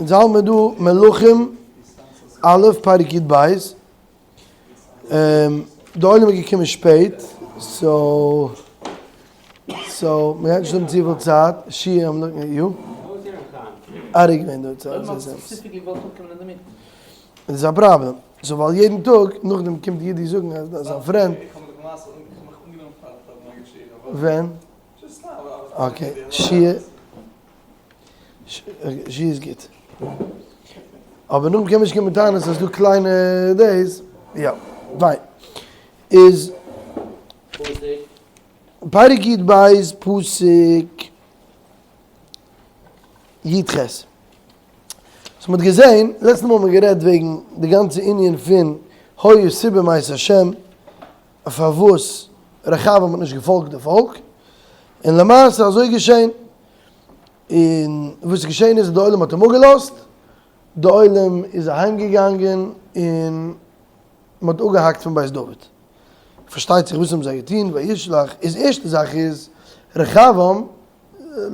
אונז האלט מיר דא מלכים א' פרק י"ב, די עולם איז געקומען שפעט, so so מ'גייט נישט האבן צופיל צייט, שיע I'm looking at you. ארי געווען דא צייט. דאס איז א פראבלעם, so ווייל יעדן טאג נאכדעם קומט יודי זאגן אז זיין friend. ווען? Okay, שיע. שיע איז גוט. אבער נאכדעם קען מען נישט קומען טענות אז דא קליינע דאס, יא, פיין. איז פרק י"ב פסוק י"ח. so מ'האט געזען, לעצטע מאל האט מען גערעדט וועגן די גאנצע ענין פון היה סיבה מאת השם, פארוואס רחבעם האט נישט געפאלגט די פאלק, און למעשה אזוי געשען, און וואס איז געשען איז אז די עולם האט אים אפגעלאזט, די עולם איז אהיים געגאנגען און מען האט אפגעהאקט פון בית דוד. פארשטייט זיך וואס האבן זיי געטון, וישלח, איז ערשטע זאך איז רחבעם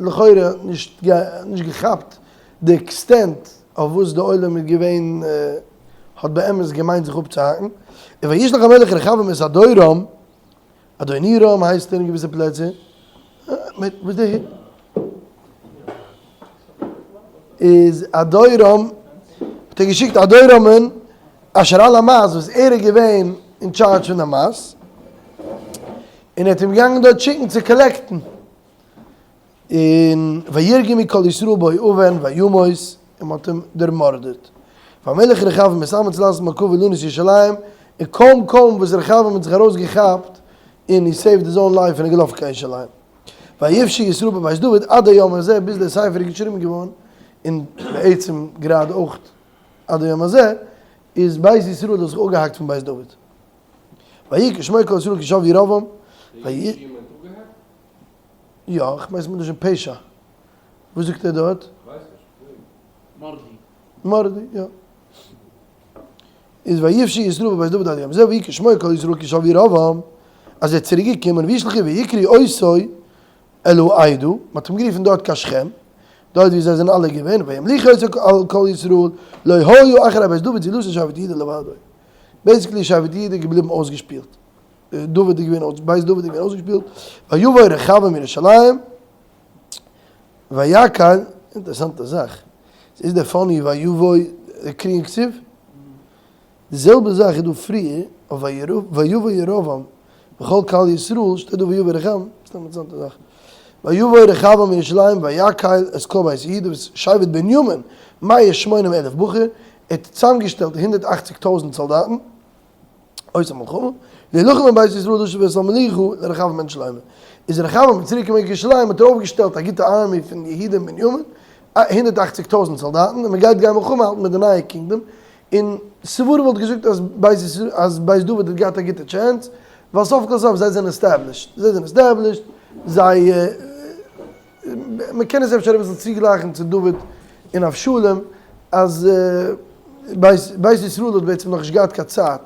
לכאורה נישט נישט געכאפט די extent אויף וואס די עולם איז געווען האט באמת געמיינט זיך אפצוהאקן, און וישלח המלך רחבעם את אדורם, אדונירם הייסט ער אין געוויסע פלעצער, וואס די איז אדורם, האט ער געשיקט אדורם'ן אשר על המס וואס ער איז געווען אין טשארדזש פון די מס, און ער האט אים געגאנגען דארט שיקן צו collect ן. און וירגמו כל ישראל בו אבן וימות, און מ'האט אים דערמארדעט. והמלך רחבעם מתאמץ לעשות מרכבה לנוס ירושלים, און קוים קוים וואס רחבעם האט זיך ארויסגעכאפט און he saved his own life און איז געלאפן קיין ירושלים. ויפשע ישראל בבית דוד עד היום הזה, ביז דער ספר איז געשריבן געווארן, און בעצם גראדע אויך עד היום הזה, איז בית ישראל האט זיך אפגעהאקט פון בית דוד. ויהי כשמוע כל ישראל כי שב ירבעם, ויהי. יא, איך מיין ס'איז מלשון פשע. וואס זאגט ער דארט? כ'ווייס נישט, כ'פרעג. מרדו. מרדו, יא. איז ויפשע ישראל בבית דוד עד היום הזה ויהי כשמוע כל ישראל כי שב ירבעם, אז ער איז צוריק געקומען וישלחו ויקראו אותו אל העדה, מ'האט אים גערופן דארט קיין שכם, דארט ווי זיי זענען אלע געווען, וימליכו אותו על כל ישראל, לא היה אחרי בית דוד זולתו שבט יהודה לבדו. basically שבט יהודה איז געבליבן אויסגעשפילט. דוד איז געווען אויס, בית דוד איז געווען אויסגעשפילט, ויבוא רחבעם מירושלים, ויקהל, אינטערעסאנטע זאך, ס'איז דער funny ויבוא קרי און כתיב? די זעלבע זאך איז דא פריער אויף ויבוא ירבעם וכל קהל ישראל, שטייט דא ויבוא רחבעם, סתם אינטערעסאנטע זאך, ויבוא רחבעם מירושלים ויקהל את כל בית יהודה ושבט בנימין מאה שמונים אלף בחור, ער האט צוזאמגעשטעלט 180 טויזנט סאלדאטן, עושי מלחמה, להילחם עם בית ישראל להשיב את המלוכה לרחבעם בן שלמה. איז רחבעם צוריק געקומען קיין ירושלים האט ער אויפגעשטעלט א גוטע army פון יהודה און בנימין, 180 טויזנט סאלדאטן, און מען גייט גיין מלחמה האלטן מיט די נייע kingdom, און סברא וואלט געזאגט אז בית ישראל אז בית דוד האט געהאט א גוטע chance, ווייל סוף כל סוף זיי זענען established, זיי זענען established, זיי. מען קען עס אפשר אביסל צוגלייכן צו דוד און אבשלום, אז בית ישראל האט בעצם נאכנישט געהאט קיין צייט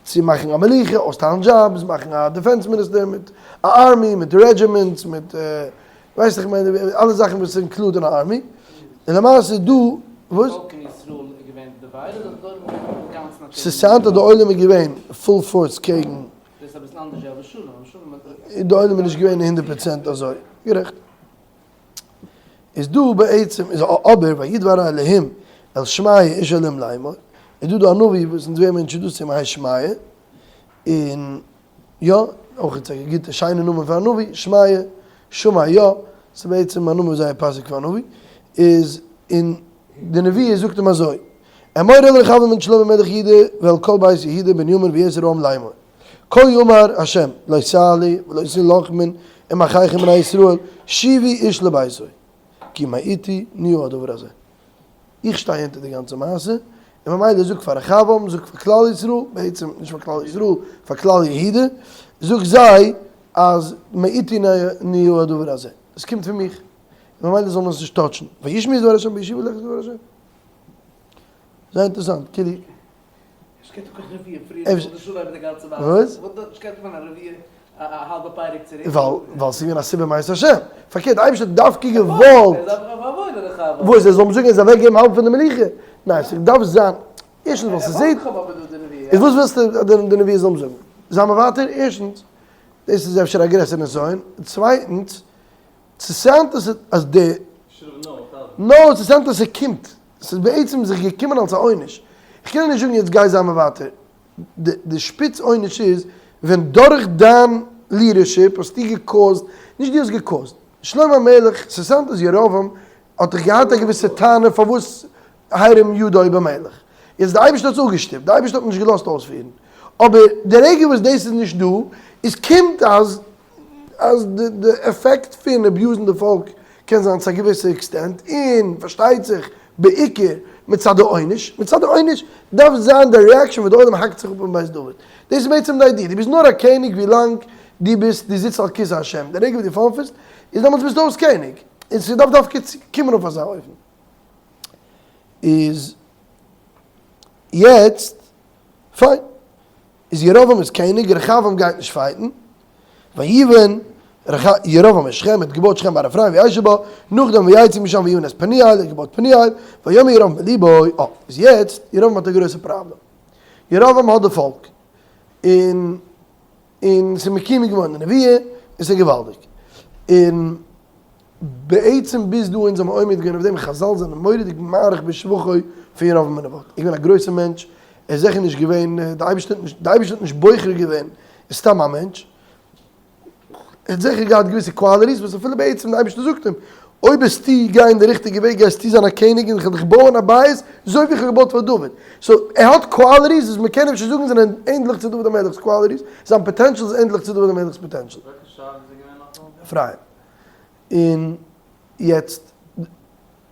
צו מאכן א מלוכה, אויסטיילן jobs, מאכן א defense minister מיט א army, מיט regiments, מיט ווייסט איך מיין, אלע זאכן וואס include אין א army, און למעשה דא, וואס? ס'שיינט אז די עולם איז געווען full force קעגן. די עולם איז נישט געווען הונדערט פראצענט אזוי. גערעכט. איז דא בעצם איז אבער ויהי דבר האלהים אל שמעיה איש אלהים לאמור, איז דא דא א נביא וואס אונז ווערן introduced צו אים הייסט שמעיה, און יא, אויך איז א גוטע שיינע נאמען פאר א נביא, שמעיה, שמע יא, ס'איז בעצם א נאמען זייער פאסיג פאר א נביא, איז און די נביא זאגט אים אזוי, אמור אל רחבעם בן שלמה מלך יהודה ואל כל בית יהודה בנימין ויתר העם לאמור. כה אמר ה' לא תעלו ולא תלחמו עם אחיכם בני ישראל שובו איש לביתו כי מאתי נהיה הדבר הזה. איך שטיי אונטער די גאנצע מעשה, און ממילא זאג פאר רחבעם, זאג פאר כלל ישראל, בעצם נישט פאר כלל ישראל, פאר כלל יהודה, זאג זיי אז מאתי נהיה הדבר הזה, עס קומט פון מיך, און ממילא זאל מען עס נישט touch ן, וישמעו את דבר ה' וישובו ללכת בדבר ה'. זייער אינטערעסאנט, כאילו. נישט געקענט האבן קיין רביעי פריער זאל נישט אנהייבן די גאנצע מעשה. וואס? וואלט דארט נישט געקענט קומען א רביעי. א האלבע פרק צוריק. ווייל ווייל ס'איז געווען א סיבה מאת השם. פארקערט די אייבערשטער האט דווקא געוואלט. וואס ער זאל אים זאגן ער זאל אוועק געבן האלב פון די מלוכה? ניין ס'דארף זיין ערשטנס ווייל ס'זעט. איז וואס ווילסטו אז די נביא זאל אים זאגן? זיי מוותר ערשטנס דאס איז אפשר א גרעסערע נסיון, צווייטנס ס'סאונדט אז די נאר ס'סאונדט אז ס'קומט, ס'איז בעצם זיך געקומען אלס א עונש, איך קען נישט זאגן יעצט גיי זיי מוותר, די שפיץ עונש איז ווען דורך דיין leadership האסטו גע cause ט, נישט דו האסט גע cause ט, שלמה המלך, ס'סאונדט אז ירבעם האט דאך געהאט א געוויסע טענה פארוואס הרים ידו במלך, יעצט די אייבערשטער האט עס אפגעשטופט, די אייבערשטער האט נישט געלאזט אויספירן, אבער די רגע וואס דאס איז נישט דא, איז קומט אז אז די עפעקט פון abuse ן די פאלק קען זיין צו א געוויסע extent, און פארשטייט זיך בעיקר מצד די עונש, מצד די עונש דארף זיין די reaction וואס די עולם האקט זיך אפ אין בית דוד, דאס איז בעצם די idea, דו ביסט נאר א קעניג ווילאנג דו ביסט דו זיצט על כסא השם, די רגע וואס דו פאנפעסט איז דעמאלטס ביסטו אויס קעניג, און ס'דארף דווקא קומען אויף אזא אופן. איז יעצט פיין. איז ירבעם איז קעניג, רחבעם גייט נישט fight ן, ויבן ירבעם את שכם, האט געבויט שכם בהר אפרים וישב בה, נאכדעם ויצא משם ויבן את פנואל, ער האט געבויט פנואל, ויאמר ירבעם בלבו, אה, איז יעצט, ירבעם האט א גרויסע פראבלעם, ירבעם האט די פאלק, און און ס'איז מקוים געווארן די נבואה, און ס'איז געוואלדיג, און בעצם ביז דא אונז האבן עומד געווען אויף דעם, חזל זענען מורא'דיג מאריך בשבחו פון ירבעם בן נבט, ער איז געווען א גרויסער מענטש, ער איז זיכער נישט געווען, די אייבערשטער האט נישט, די אייבערשטער האט נישט בוחר געווען סתם א מענטש, ער האט זיכער געהאט געוויסע qualities וואס אפילו בעצם די אייבערשטער זאגט אים, אויב וועסטו גיין די ריכטיגע וועג גייסטו זיין א קעניג און איך וועל דיך בויען א בית אזוי ווי איך האב געבויט פאר דוד, so ער האט qualities וואס מען קען אפשר זאגן זענען ענדליך צו דוד המלך'ס qualities, זיין potential איז ענדליך צו דוד המלך'ס potential. וועלכע שבט איז ער געווען נאכאמאל? אפרים. און יעצט,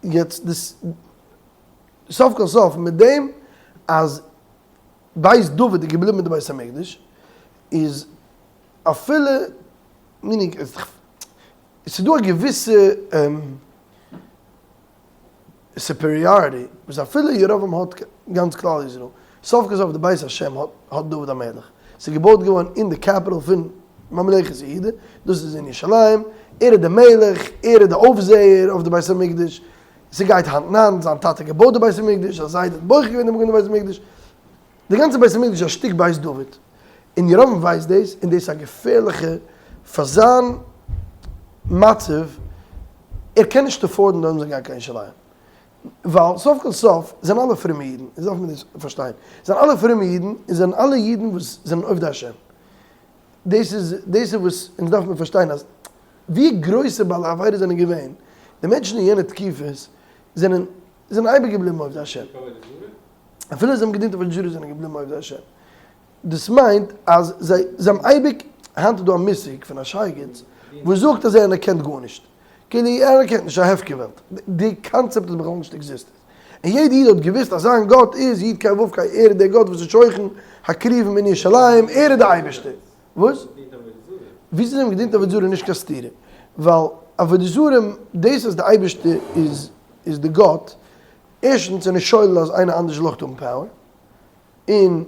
יעצט דאס, סוף כל סוף מיט דעם אז בית דוד איז געבליבן מיט די בית המקדש, איז אפילו, meaning, ס'איז דא א געוויסע superiority וואס אפילו ירבעם האט גאנץ כלל ישראל, סוף כל סוף די בית השם האט דוד המלך, ס'איז געבויט געווארן אין די capital פון ממלכת יהודה, דאס איז אין ירושלים, ער איז די מלך, ער איז די אויפזעער אויף די בית המקדש, ס'גייט האנט אין האנט, זיין טאטע האט געבויט די בית המקדש, זיין זיידע האט בוחר געווען די בית המקדש, די גאנצע בית המקדש איז א שטיק בית דוד, און ירבעם ווייסט דאס, און דאס איז א געפערליכע פאר זיין מצב, ער קען נישט afford ן דארט זאל גיין קיין ירושלים, ווייל סוף כל סוף זענען אלע פרומע אידן, און דארף מען דאס פארשטיין, זענען אלע פרומע אידן, און זענען אלע אידן וואס זענען עובדי השם, דאס איז דאס איז וואס אונז דארף מען פארשטיין אז ווי גרויסע בעלי עבירות זענען געווען, די מענטשן אין יענע תקופות זענען זענען אייביג געבליבן עובדי השם. אפילו זיי האבן געדינט עבודה זרה זענען געבליבן עובדי השם. דאס מיינט אז זיי זיי האבן אייביג, היינט איז דא א מושג פון א שייגעץ וואס זאגט אז ער אנערקענט גארנישט, כאילו ער אנערקענט נישט א הפקר וועלט, די קאנצעפט איז בכלל נישט existed. און יעדע איד האט געוואוסט אז זיין גאט איז יוד קיי וו קיי, ער איז דער גאט וואס איז שוכן הכרובים אין ירושלים, ער איז דער אייבערשטער. וואס? וויאזוי זיי האבן געדינט עבודה זרה איז נישט קיין סתירה, ווייל עבודה זרה, דאס אז דער אייבערשטער איז איז די גאט, ערשטנס איז נישט שולל אז איינער אנדערש זאל אויך האבן power, און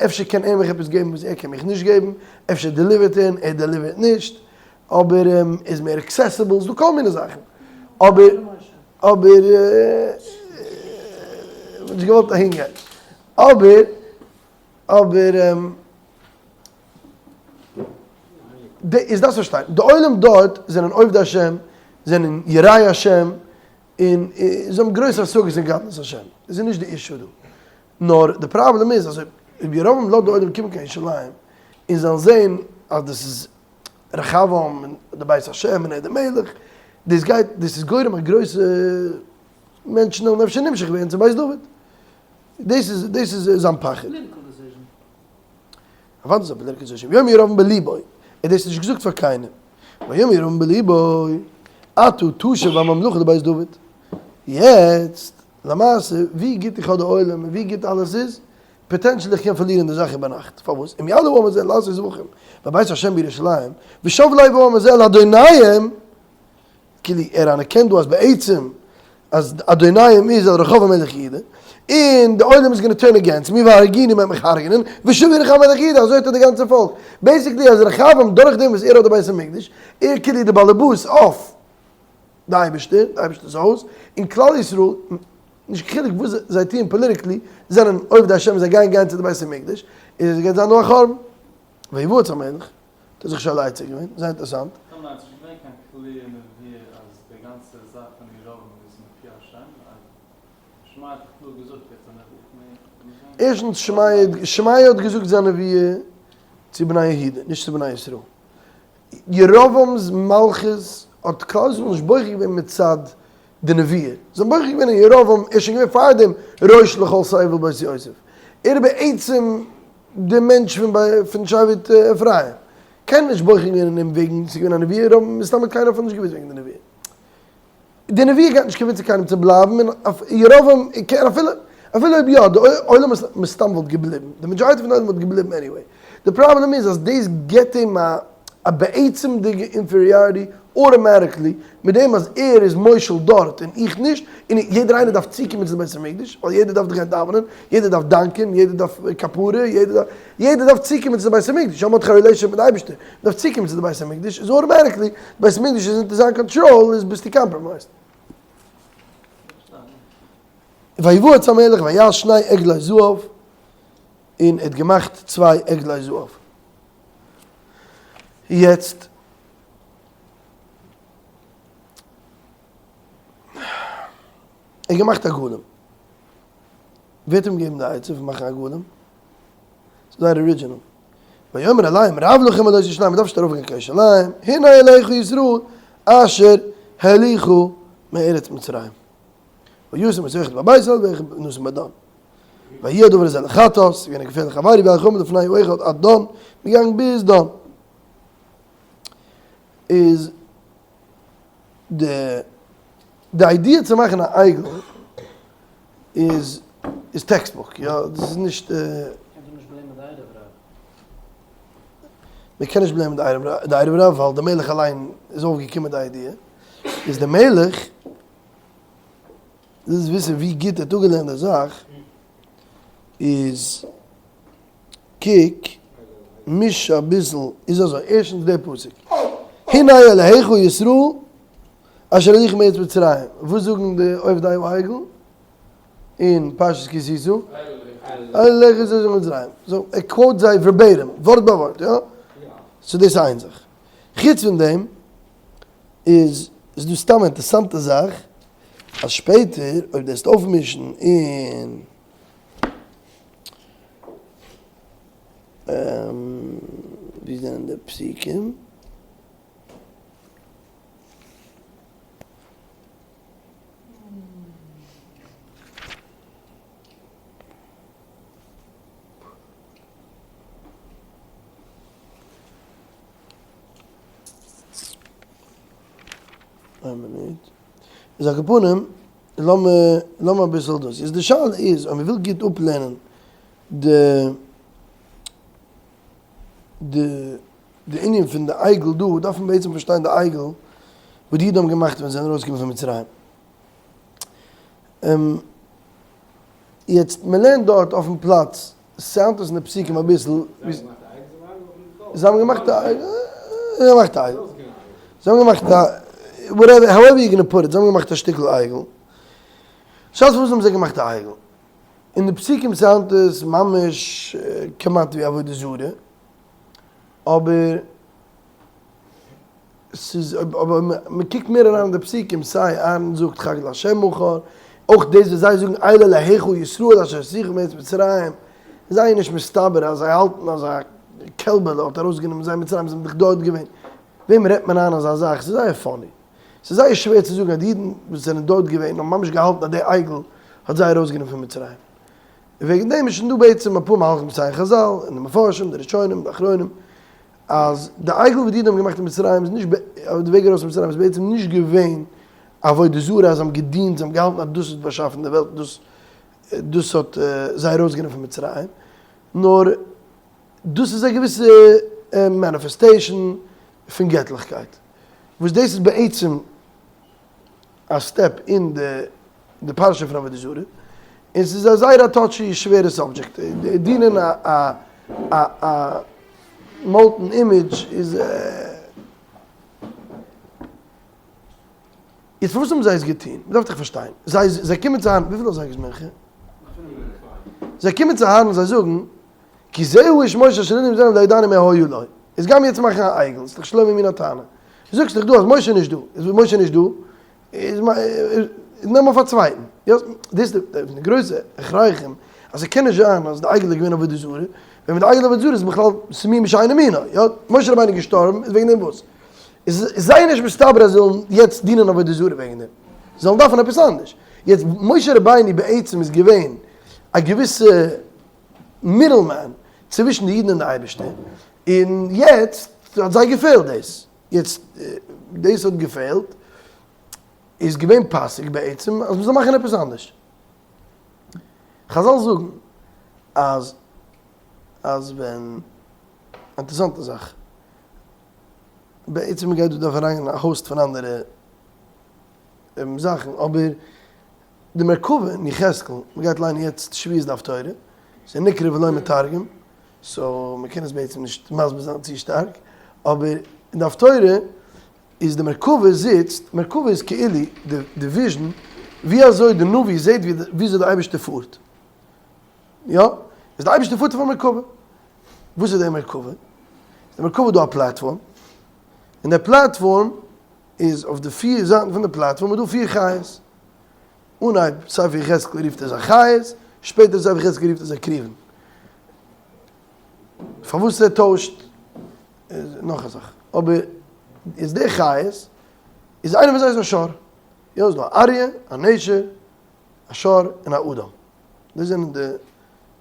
אפשר קען ער מיך עפעס געבן וואס ער קען מיך נישט געבן, אפשר deliver ט ער און ער deliver ט נישט, אבער איז מער accessible, ס'דא כל מיני זאכן, אבער אבער כ'וואלט נישט געוואלט אהין גיין, אבער אבער איז דארפסט פארשטיין, די עולם דארט זענען עובדי השם, זענען יראי השם, און זיי האבן גרויסע השגות אין גדלות השם, דאס איז נישט די issue דא, נאר די פראבלעם איז אז אויב ירבעם לאזט די עולם קומען קיין ירושלים און זאלן זען אז דאס איז רחבעם און די בית השם און ער איז די מלך, דאס גייט דאס איז גורם א גרויסע מענטשן וועלן אפשר נמשך ווערן צו בית דוד, דאס איז דאס איז זיין פחד. אוודאי איז א political decision, ויאמר ירבעם בלבו, ער האט דאס נישט געזאגט פאר קיינעם, ויאמר ירבעם בלבו, עתה תשוב הממלכה לבית דוד, יעצט למעשה ווי גוט איך האב די עולם און ווי גוט אלעס איז, potentially איך קען פארלירן די זאך איבערנאכט, פארוואס? אם יעלה העם הזה לעשות זבחים בבית השם בירושלים, ושב לב העם הזה אל אדוניהם, כאילו ער אנערקענט דא אז בעצם אז אדוניהם איז אל רחבעם מלך יהודה. און די עולם איז gonna turn against me והרגוני מ'וועט מיך הרג'נען, ושוב ירחם מלך יהודה, אזוי האט ער די גאנצע פאלק. basically אז רחבעם דורך דעם וואס ער האט די בית המקדש, ער כאילו די באלעבאס אויף די אייבערשטער, די אייבערשטער'ס הויז, און כלל ישראל, נישט קיין חילוק וואס זיי טוען politically, זענען עובדי השם זיי גייען גיין צו די בית המקדש, און עס גייט זיין דא א חורבן. ויוועץ המלך, האט ער זיך שואל עצה געווען, זייער אינטערעסאנט. סתם ניין, ס'נישט געווען קיין clear נבואה אז די גאנצע זאך פון ירבעם איז מפי השם, שמעיה האט דאך קלאר געזאגט יעצט א נבואה. ערשטנס שמעיה האט געזאגט זיין נבואה צו בני יהודה, נישט צו בני ישראל. ירבעם'ס מלכות האט כלל ישראל נישט בוחר געווען מצד די נבואה. זיי האבן בוחר געווען אין ירבעם, ער איז שוין געווען פארדעם ראש לכל סבל בית יוסף. ער איז בעצם די מענטש פון שבט אפרים. קיינער האט נישט בוחר געווען אין אים וועגן ס'איז געווען א נבואה, ירבעם מסתם האט קיינער אפילו נישט געוואוסט וועגן די נבואה. די נבואה גייט נישט convince ן קיינעם צו בלייבן און ירבעם קען אפילו אפילו אויב יא די עולם מסתם וואלט געבליבן די majority פון די עולם וואלט געבליבן anyway די פראבלעם איז אז דאס גיבט אים א א בעצם'דיגע inferiority automatically מיט דעם אז ער איז מושל דארט און איך נישט און יעדער איינער דארף צוקומען צו די בית המקדש ווייל יעדער דארף דאך גיין דאווענען יעדער דארף דאנקען יעדער דארף כפרה יעדער דארף יעדער דארף צוקומען צו די בית המקדש, יא מ'האט דאך א relationship מיט די אייבערשטער, מ'דארף צוקומען צו די בית המקדש, איז automatically, די בית המקדש איז אונטער זיין קאנטראל, איז ביסטו compromised. ויוועץ המלך ויעש שני עגלי זהב, און ער האט געמאכט צוויי עגלי זהב. יעצט, ער האט געמאכט עגלים. ווער האט אים געגעבן די עצה פון מאכן עגלים? ס'איז זייער original. ויאמר אליהם רב לכם עלות ירושלים, מ'דארף נישט ארויפגיין קיין ירושלים, הנה אלהיך ישראל אשר העלוך מארץ מצרים. וישם את אחד בבית אל ואחד נסים בדן. ויהי הדבר הזה לחטאת, ס'איז געווען א געפערליכע עבירה וילכו העם לפני האחד עד דן, מ'איז געגאנגען ביז דן. איז די די idea צו מאכן א עגל איז איז textbook, יא, דאס איז נישט. קען דו נישט blame ען די ערב רב. מען קען נישט blame ען די ערב רב ווייל די מלך אליין איז אויפגעקומען מיט די idea, איז די מלך, ווילסט וויסן ווי גוט ער האט אפגעלערנט די זאך, איז קוק, מיש אביסל, איז אזוי, ערשטנס די פסוק, הנה אלהיך ישראל אשר העלוך מארץ מצרים, וואס זאגן די עובדי העגל אין פרשת כי תשא? אלהיך ישראל אשר מצרים, so ער quote זיי verbatim, ווארט ביי ווארט, יא? so דאס איז איין זאך. חוץ פון דעם איז איז דא סתם א אינטערעסאנטע זאך, אז שפעטער אויב דו וועסט אויפמישן אין ווי זענען די פסוקים? איין מינוט. איז על כל פנים, לאמיר לאמיר אביסל דאס. איז די שאלה איז, אויב מ'וויל גוט אפלערנען די די די ענין פון די עגל דא, דארף מען בעצם פארשטיין די עגל וואס די אידן האבן געמאכט ווען זיי זענען ארויסגעקומען פון מצרים. יעצט מען לערנט דארט אויפן פלאץ, sound עס אין די פסוקים אביסל, זיי האבן געמאכט א עגל, זיי האבן געמאכט א עגל, זיי האבן געמאכט א, whatever, however you gonna put it, זיי האבן געמאכט א שטיקל עגל. שאלה פארוואס האבן זיי געמאכט א עגל? אין די פסוקים sound עס ממש כמעט ווי עבודה זרה, אבער ס'איז אבער מען קוקט מער אריין אין די פסוקים, סיי אהרן זאגט חג לה' מחר, אויך דאס וואס זיי זאגן אלה אלהיך ישראל אשר הוציאך מארץ מצרים, איז זייער נישט מסתבר אז זיי האלטן אז א קעלבעלע האט ארויסגענומען זיי מצרים, זיי זענען דאך דארט געווען, וועם רעדט מען איין אזא זאך? ס'איז זייער funny. ס'איז זייער שווער צו זאגן אז די אידן וואס זענען דארט געווען האבן ממש געהאלטן אז די עגל האט זיי ארויסגענומען פון מצרים. און וועגן דעם איז שוין דא בעצם אפאר מהלכים סיי אין חזל, אין די מפרשים, די ראשונים, די אחרונים, אז די עגל וואס די אידן האבן געמאכט אין מצרים איז נישט די וועג ארויס פון מצרים איז בעצם נישט געווען עבודה זרה אז זיי האבן געדינט, זיי האבן געהאלטן אז דאס האט באשאפן די וועלט, דאס דאס האט זיי ארויסגענומען פון מצרים, נאר דאס איז א געוויסע manifestation פון געטליכקייט, וואס דאס איז בעצם א step אין די פרשה פון עבודה זרה. און ס'איז א זייער א touchy שווערע subject, דינען א א א א molten image איז. יעצט פארוואס האבן זיי עס געטון? מ'דארף דאך פארשטיין. זיי זיי קומען צו אהרן, וויפיל אזייגער איז מנחה? זיי קומען צו אהרן און זיי זאגן, כי זה האיש משה אשר רנינו במצרים לא ידענו מה היה לו. איז גיימיר יעצט מאכן א עגל, ס'איז דאך שלא ממין הטענה. דו זאגסט דאך דא אז משה איז נישט דא, איז ווען משה איז נישט דא, איז נעם אויף א צווייטן. יא, דאס איז די גרויסע הכרחים, אז ס'קען נישט זיין אז די עגל איז געווען עבודה זרה, ווען די עגל עבודה זרה איז בכלל ס'מין בשאינו מינו, יא, משה רבינו איז געשטארבן, איז וועגן דעם וואס? איז זייער נישט מסתבר אז זיי זאלן יעצט דינען עבודה זרה וועגן דעם, זיי זאלן דארפן עפעס אנדערש. יעצט, משה רבינו בעצם איז געווען א געוויסע middleman צווישן די אידן און די אייבערשטער, און יעצט האט זיי געפעלט דאס, יעצט דאס האט געפעלט, איז געווען פאסיג בעצם אז מ'זאל מאכן עפעס אנדערש. חזל זאגן אז אז ווען, אינטערעסאנטע זאך, בעצם מ'גייט דא דארפן אריינגיין אין א host פון אנדערע זאכן, אבער די מרכבה אין יחזקאל, מ'גייט ליינען יעצט שבועות די הפטורה, ס'איז נקרא ולא מתרגם, so מ'קען עס בעצם נישט מסביר זיין צו שטארק, אבער אין די הפטורה איז די מרכבה זיצט, מרכבה איז כאילו די vision ווי אזוי די נביא זעט וויאזוי די אייבערשטער פארט, יא? איז די אייבערשטער פארט אויף א מרכבה, וואס איז די מרכבה? די מרכבה איז דא א platform, און די platform איז אויף די פיר זייטן פון די platform איז דא פיר חיות, אנהייב ספר יחזקאל רופט ער זיי חיות, שפעטער ספר יחזקאל רופט ער זיי כרובים. פארוואס ער טוישט איז נאך א זאך, אבער איז די חיות איז איינער פון זיי איז א שור, יא איז דא א אריה, א נשר, א שור און א אדם, דאס זענען די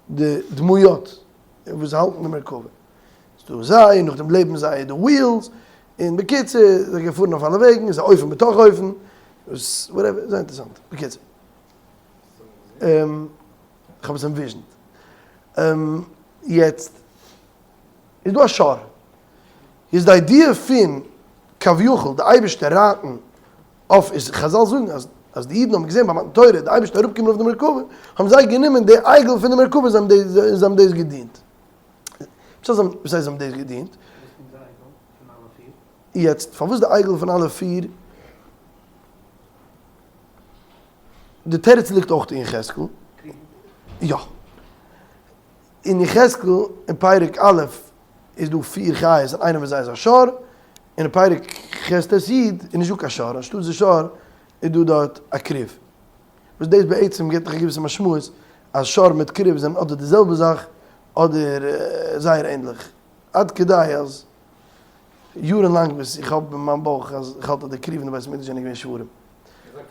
די דמויות וואס האלטן די מרכבה. ס'איז דא זיי, און נאכדעם לעבן זיי די wheels, און בקיצור, זיי געפארן אויף אלע וועגן, איז א אופן בתוך אופן, וואס whatever, זייער אינטערעסאנט, בקיצור. איך האב עס envisioned. יעצט, איז דא א שור. איז די idea פון כביכול די אייבערשטער רייטן אויף איז חזל זאגן אז אז די אידן האבן געזען ביי מתן תורה די אייבערשטער אראפקומען אויף די מרכבה, האבן זיי גענומען די עגל פון די מרכבה זיי האבן דאס געדינט. וואס הייסט זיי האבן דאס געדינט? יעצט פארוואס די עגל פון אלע פיר? די תירוץ ליגט אויך אין יחזקאל. יא. אין יחזקאל אין פרק א' איז דא פיר חיות און איינער פון זיי איז א שור, און אין פרק ח' ט י איז נישט דא קיין שור, אנשטאטס די שור איז דא דארט א כרוב. וואס דאס בעצם גיבט דאך א געוויסע משמעות אז שור מיט כרוב זענען אדער די זעלבע זאך אדער זייער ענדליך. עד כדי אז יארן לאנג וואס איך האב אין מיין בויך אז איך האלט אז די כרובים אין די בית המקדש זענען געווען שוורים.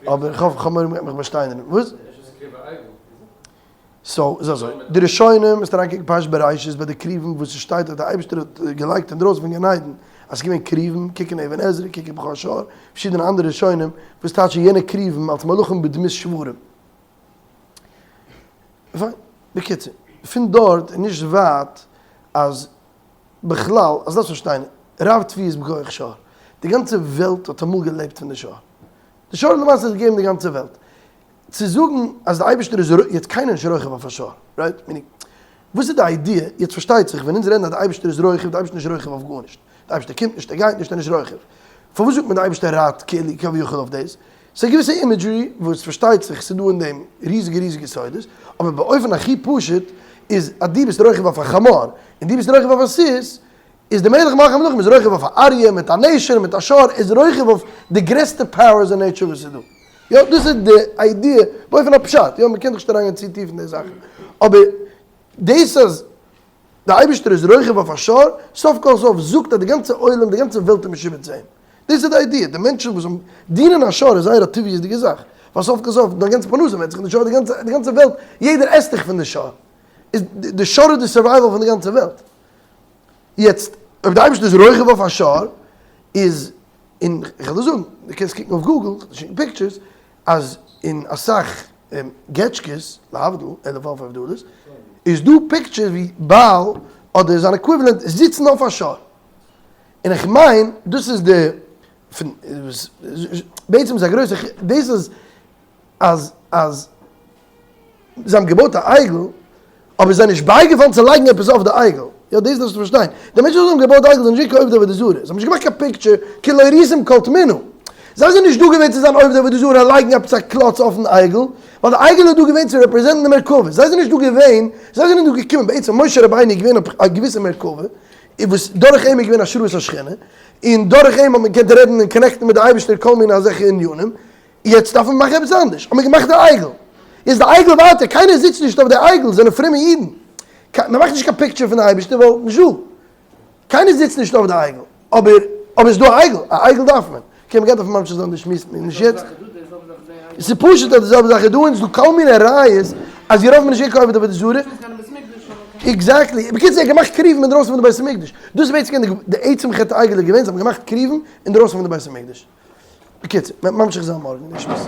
אבער איך האף כ'האב מורא מ'גייט מיך באשטיינערן. וואס? so איז אזוי, די ראשונים, וועסט אריינקוקן פרשת בראשית ביי די כרובים וואס ס'שטייט אז די אייבערשטער האט געלייגט אינדרויסן פון גן עדן אז ס'איז געווען כרובים, קוק אין אבן עזרא, קוק אין בכור שור, פארשידענע אנדערע ראשונים וואס טייטשן יענע כרובים אלס מלאכים בדמות שוורים. פיין, בקיצור, פון דארט איז נישט ווייט אז בכלל, אז דארפסט פארשטיין, רב טבי איז בכח שור, די גאנצע וועלט האט אמאל געלעבט פון די שור, די שור האט למעשה געגעבן די גאנצע וועלט, צו זאגן אז די אייבערשטער איז יעצט קיינער נישט רוכב אויף א שור, right? meaning, וואס איז די idea? יעצט פארשטייט זיך ווען אונז רעדן אז די אייבערשטער איז רוכב, די אייבערשטער איז נישט רוכב אויף גארנישט, די אייבערשטער קומט נישט, ער גייט נישט, ער איז נישט רוכב. פארוואס זאגט מען די אייבערשטער רייט כאילו כביכול אויף דאס? ס'איז א געוויסע imagery וואס פארשטייט זיך ס'איז דא אין דעם ריזיגע ריזיגע סודות, אבער באופן הכי פשוט איז אז דו ביסט רוכב אויף א חמור און דו ביסט רוכב אויף א סוס, איז די מלך מלכי המלכים איז רוכב אויף א אריה מיט א נשר מיט א שור, איז רוכב אויף די גרעסטע powers אין nature וואס איז דא. יא, דאס איז די idea באופן הפשט, יא, מ'קען דאך נישט אריינגיין צו טיף אין די זאכן, אבער דאס אז די אייבערשטער איז רוכב אויף א שור, סוף כל סוף זאגט אז די גאנצע עולם, די גאנצע וועלט איז משועבד צו אים. דאס איז די idea, די מענטשן וואס דינען א שור איז זייער א טבעיות'דיגע זאך, ווייל סוף כל סוף דיין גאנצע פרנסה ווענדט זיך אין די שור, די גאנצע וועלט, יעדער עסט דאך פון די שור, איז די שור איז די survival פון די גאנצע וועלט. יעצט, אויב די אייבערשטער איז רוכב אויף א שור, איז, און איך וועל דיר זאגן, דו קענסט קוקן אויף Google, איך וועל דיר שיקן pictures, אז אין אסאך געטשקעס, להבדיל אלף אלפי הבדלות, איז דא pictures ווי בעל אדער זיין equivalent זיצן אויף א שור. און איך מיין דאס איז די, פון, בעצם איז א גרויסע, דאס איז אז, אז. זיי האבן געבויט א עגל, אבער זיי זענען נישט בייגעפאלן צו לייגן עפעס אויף די עגל. יא, דאס דארפסטו פארשטיין. די מענטשן וואס האבן געבויט די עגל זענען נישט געווען קיין עובדי עבודה זרה. זיי האבן נישט געמאכט קיין picture, כי לא ראיתם כל תמונה. זיי זענען נישט דא געווען צו זיין עובדי עבודה זרה לייגן עפעס א קלאץ אויפן עגל, ווייל די עגל איז דא געווען צו represent ן די מרכבה. זיי זענען נישט דא געווען, זיי זענען דא געקומען, בעצם משה רבינו איז געווען אויף א געוויסע מרכבה, וואס דורך אים איז געווען השראת השכינה, און דורך אים האט מען געקענט רעדן און connect ן מיט די אייבערשטער כל מיני אזעלכע ענינים, יעצט דארף מען מאכן עפעס אנדערש, האט מען געמאכט די עגל, איז די עגל ווייטער, קיינער זיצט נישט אויף די עגל, זענען פרומע אידן, מען מאכט נישט קיין picture פון די אייבערשטער ווייל נישט דא, קיינער זיצט נישט אויף די עגל, אבער אבער עס איז דא א עגל, א עגל דארף מען, okay מען גייט דארפן ממשיך זיין די שמועס נישט יעצט, עס איז פשוט אז די זעלבע זאך איז דא און עס איז דא כל מיני ראיות אז ירבעם איז נישט געווען קיין עובד עבודה זרה, exactly, בקיצור ער האט געמאכט כרובים אינדרויסן פון די בית המקדש, דאס איז בעצם געווען די עצם חטא העגל איז געווען זיי האבן געמאכט כרובים אינדרויסן פון די בית המקדש. בקיצור, מ'וועט ממשיך זיין מארגן די שמועס.